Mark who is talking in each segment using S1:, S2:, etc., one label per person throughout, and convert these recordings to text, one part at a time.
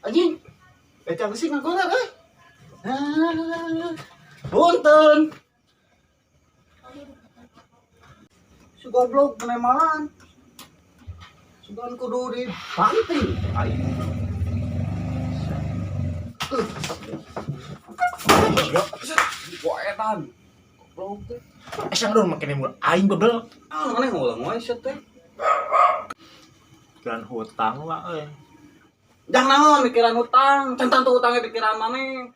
S1: Anjing, becang sih ngagoreng euy. Punten. Si goblok penemalan. Sugan kudu dibanting. Aing. Goetan. Goblok teh.
S2: Eh, sang dong makin mul aing bebel.
S1: Ah, mana ngulang wae sia teh.
S2: Pikiran hutang lah euy.
S1: Jangan naon mikiran hutang, can tentu hutangnya pikiran maneh.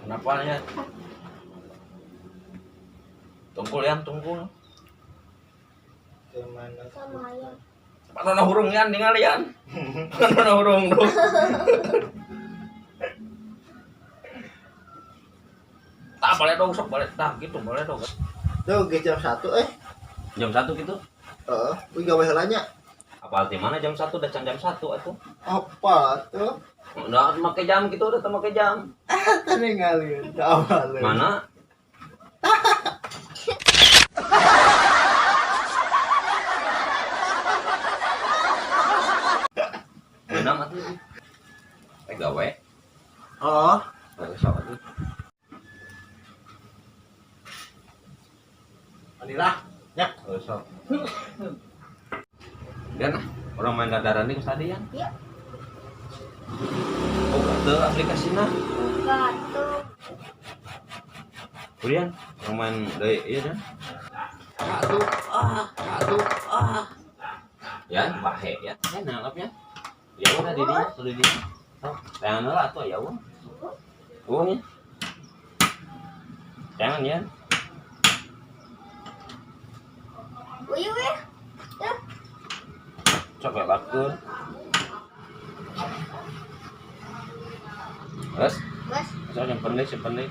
S3: Kenapa ya? Tungkul ya, tungkul.
S2: Gimana?
S4: Sama ayam.
S3: Mana hurung yan, ningali yan. Mana hurung tuh. Tak boleh dong, sok boleh tak gitu, boleh dong.
S2: Tuh, geus jam 1 eh.
S3: Jam 1 gitu.
S2: Heeh, wih gawe heula nya.
S3: Apa arti mana jam 1 udah can jam 1 atuh.
S2: Apa tuh?
S3: Udah make jam gitu, udah make jam.
S2: Tadi ngalieun ka awal.
S3: Mana? Mana atuh? Eh gawe.
S2: Oh,
S3: Gawe sok atuh.
S2: Alhamdulillah. Ya.
S3: Gawe sok. Dan ah, orang main dadaran nih tadi ya.
S4: Iya.
S3: Oh, tuh aplikasinya.
S4: Enggak tuh.
S3: Kemudian orang main dari iya kan?
S1: Satu, ah, satu, ah.
S3: Ya, bahe ya. Ya nangkap ya. Ya udah di dinya, sudah di dinya. Oh, tangan lah atuh ya uang. Uangnya. Jangan ya.
S4: Wih wih. Ya.
S3: Coba lakukan. Terus,
S4: Mas.
S3: sok simpen deh, simpen deh.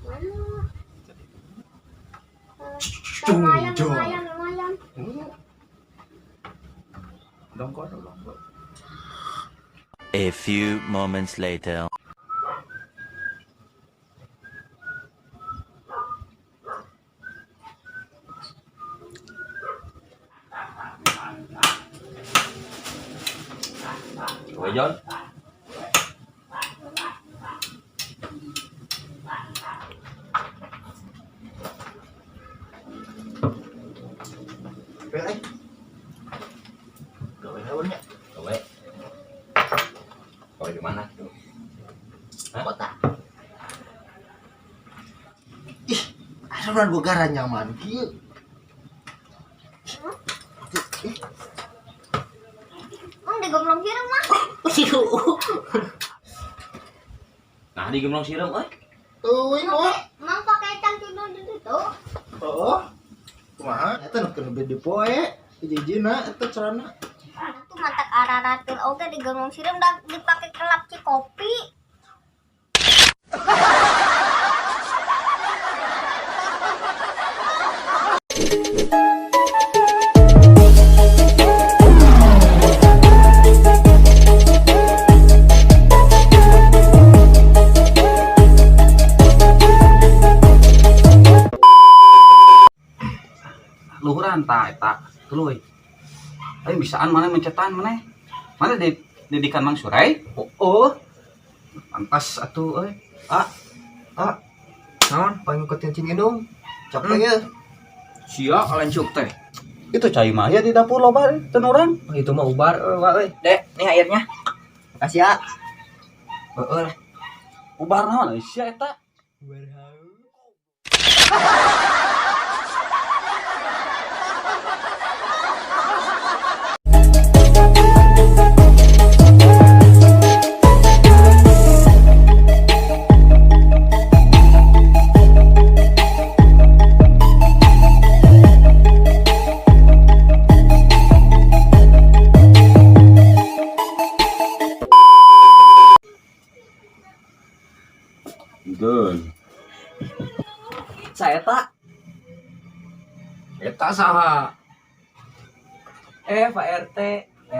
S4: Mana? Sama ayam, sama ayam, sama ayam.
S2: Dongkor, dongkor.
S5: A few moments later.
S3: Oke, John.
S2: Eh. Gawe heula nya.
S3: Gawe. Gawe di mana tuh? Hah?
S2: Kota. Ih, asa urang boga nyaman kieu. Ih,
S4: Emang digemblong sireum mah.
S3: Nah, di gemblong sireum euy.
S2: Teuing mah.
S4: Emang pakai cangcudung di situ.
S2: Oh. Kumaha? Eta nu keur bede poe. Hiji-hijina eta carana.
S4: Itu matak araratul oge digemblong sireum da dipake kelap cikopi.
S1: Luhuran ta eta tuluy. Aing bisaan mana mencetan mana? Mana di didikan Mang Surai?
S6: Oh, oh.
S1: Pantas atuh euy.
S6: Naon, paling ngikutin cing indung. Capek ya.
S1: Sia kalencuk teh. Itu cai mah ya di dapur loba tenuran.
S6: Oh, itu mah ubar euy, Wak euy.
S7: Dek, nih airnya.
S6: Makasih ya. Heeh lah.
S1: Bubar naon sia eta?
S6: Bubar haus.
S3: Betul.
S6: Saya tak.
S3: Eta saha?
S6: Pak RT.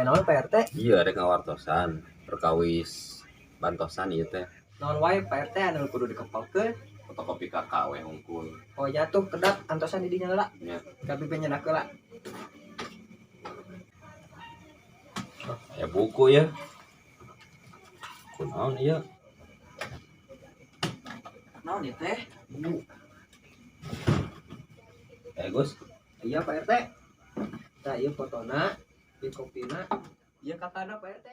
S6: Naon Pak RT?
S3: Iya, rek ngawartosan, perkawis bantosan ieu teh.
S6: Naon wae Pak RT anu kudu dikempalkeun.
S3: Fotokopi kakak we hungkul.
S6: Oh jatuh kedap antosan di dinya lah.
S3: Nya.
S6: Tapi penyenak lah.
S3: Aya buku ya. Kunaon ieu?
S6: Naon ieu teh? Bu.
S3: Gus.
S6: Iya Pak RT. Tah ieu fotona, ieu kopina, ieu kakana Pak RT.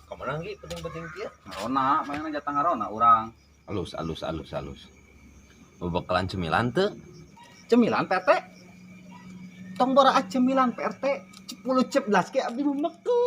S2: Kamana ge penting-penting kieu?
S1: Ngarona, mana jatah ngarona urang.
S3: Alus, alus, alus, alus. Bebekalan cemilan teu?
S1: Cemilan PT. Tong boraa cemilan PRT. 10 cep belas ke abdi memeku.